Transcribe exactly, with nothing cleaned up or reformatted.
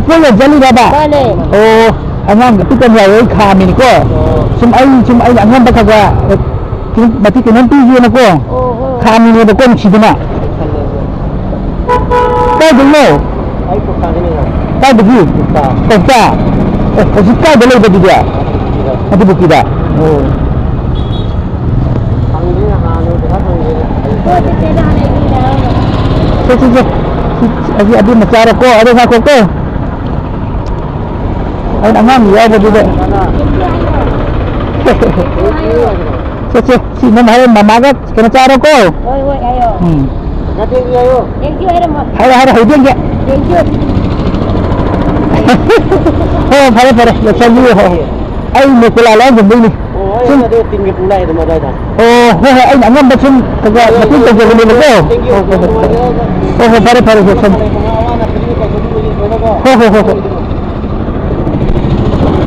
ꯀꯣꯏꯕ ꯆꯠꯂꯤꯔꯕ? ꯃꯥꯅꯦ꯫ ꯑꯣ, ꯑꯉꯥꯡ ꯑꯄꯤꯛꯄ ꯑꯃ ꯌꯥꯎꯋꯦ, ꯑꯩ ꯈꯥꯝꯃꯤꯅꯤꯀꯣ꯫ ꯑꯣ꯫ ꯁꯨꯝ ꯑꯩ, ꯁꯨꯝ ꯑꯩꯅ ꯑꯉꯝꯕ ꯈꯔ ꯈꯔ ꯃꯇꯦꯡ ꯀꯩꯅꯣꯝ ꯄꯤꯒꯦꯅꯀꯣ꯫ ꯑꯣ, ꯍꯣꯏ, ꯍꯣꯏ꯫ ꯈꯥꯝꯃꯤꯅꯦꯕꯀꯣ, ꯅꯨꯡꯁꯤꯗꯅ꯫ ꯈꯜꯂꯦ, ꯍꯣꯏ꯫ ꯀꯥꯏꯗꯩꯅꯣ? ꯑꯩ ꯀꯣꯛꯇꯥꯗꯩꯅꯦ, ꯍꯣꯏ꯫ ꯀꯥꯏꯗꯒꯤ? ꯀꯣꯛꯇꯥ꯫ ꯀꯣꯛꯇꯥ? ꯑꯦ, ꯍꯧꯖꯤꯛ ꯀꯥꯏꯗ ꯂꯩꯕ ꯑꯗꯨꯗꯤ? ꯑꯗꯨꯕꯨꯛꯀꯤꯗ꯫ ꯑꯗꯨꯕꯨꯛꯀꯤꯗ꯫ ꯑꯣ꯫ ꯐꯪꯗꯦꯅꯦ, ꯍꯥꯟꯅ ꯄꯩꯁꯥ ꯐꯪꯗꯦꯅꯦ꯫ ꯁꯦ, ꯁꯦ, ꯁꯦ꯫ ꯁꯤ, ꯑꯁꯤ ꯑꯗꯨꯃ ꯆꯥꯔꯣꯀꯣ, ꯑꯗꯨ ꯉꯥꯏꯈꯣꯀꯣ꯫ ꯑꯩꯅ ꯑꯉꯥꯡ ꯌꯥꯎꯕꯗꯨꯗ꯫ ꯁꯦ, ꯁꯦ, ꯁꯤ ꯅꯪ ꯍꯣꯔꯦꯟ ꯃꯃꯥꯒ ꯀꯩꯅꯣ ꯆꯥꯔꯣꯀꯣ꯫ ꯍꯣꯏ, ꯍꯣꯏ, ꯍꯥꯏꯌꯣ꯫ ꯎꯝ꯫ ꯅꯠꯇꯦ, ꯍꯥꯏꯌꯣ꯫ Thank you ꯍꯥꯏꯔꯝꯃꯣ꯫ ꯍꯥꯏꯔꯣ, ꯍꯥꯏꯔꯣ, ꯍꯩꯕꯦꯟꯒꯤ꯫ Thank you꯫ ꯍꯣ, ꯐꯔꯦ, ꯐꯔꯦ, ꯂꯣꯏꯁꯜꯂꯨ, ꯍꯣ꯫ ꯑꯩ ꯃꯦꯀꯨꯂꯥ ꯂꯧꯔꯝꯗꯣꯏꯅꯤ꯫ ꯑꯣ, ꯑꯩ ꯁꯨꯝ꯫ ꯑꯗꯨ ꯇꯤꯟꯒꯤ ꯄꯨ ꯂꯥꯛꯑꯦ ꯑꯗꯨꯝ ꯑꯗꯨꯋꯥꯏꯗ꯫ ꯑꯣ, ꯍꯣꯏ, ꯍꯣꯏ, ꯑꯩꯅ ꯑꯉꯝꯕ ꯁꯨꯝ ꯈꯔ ꯈꯔ ꯃꯇꯦꯡ ꯇꯧꯖꯕꯅꯦꯕꯀꯣ꯫ Thank you꯫ ꯍꯣꯏ, ꯍꯣꯏ, ꯍꯣꯏ꯫ ꯅꯨꯡꯉꯥꯏꯖꯔꯦ꯫ ꯍꯣꯏ, ꯍꯣꯏ, ꯐꯔꯦ, ꯐꯔꯦ, ꯂꯣꯏꯁꯜꯂꯨ꯫ ꯑꯋꯥ ꯑꯅꯥ ꯀꯔꯤꯝ ꯂꯩꯇ꯭ꯔꯦ, ꯂꯣꯏꯅꯀꯣ꯫ ꯍꯣꯏ, ꯍꯣꯏ, ꯍꯣꯏ, ꯍꯣꯏ꯫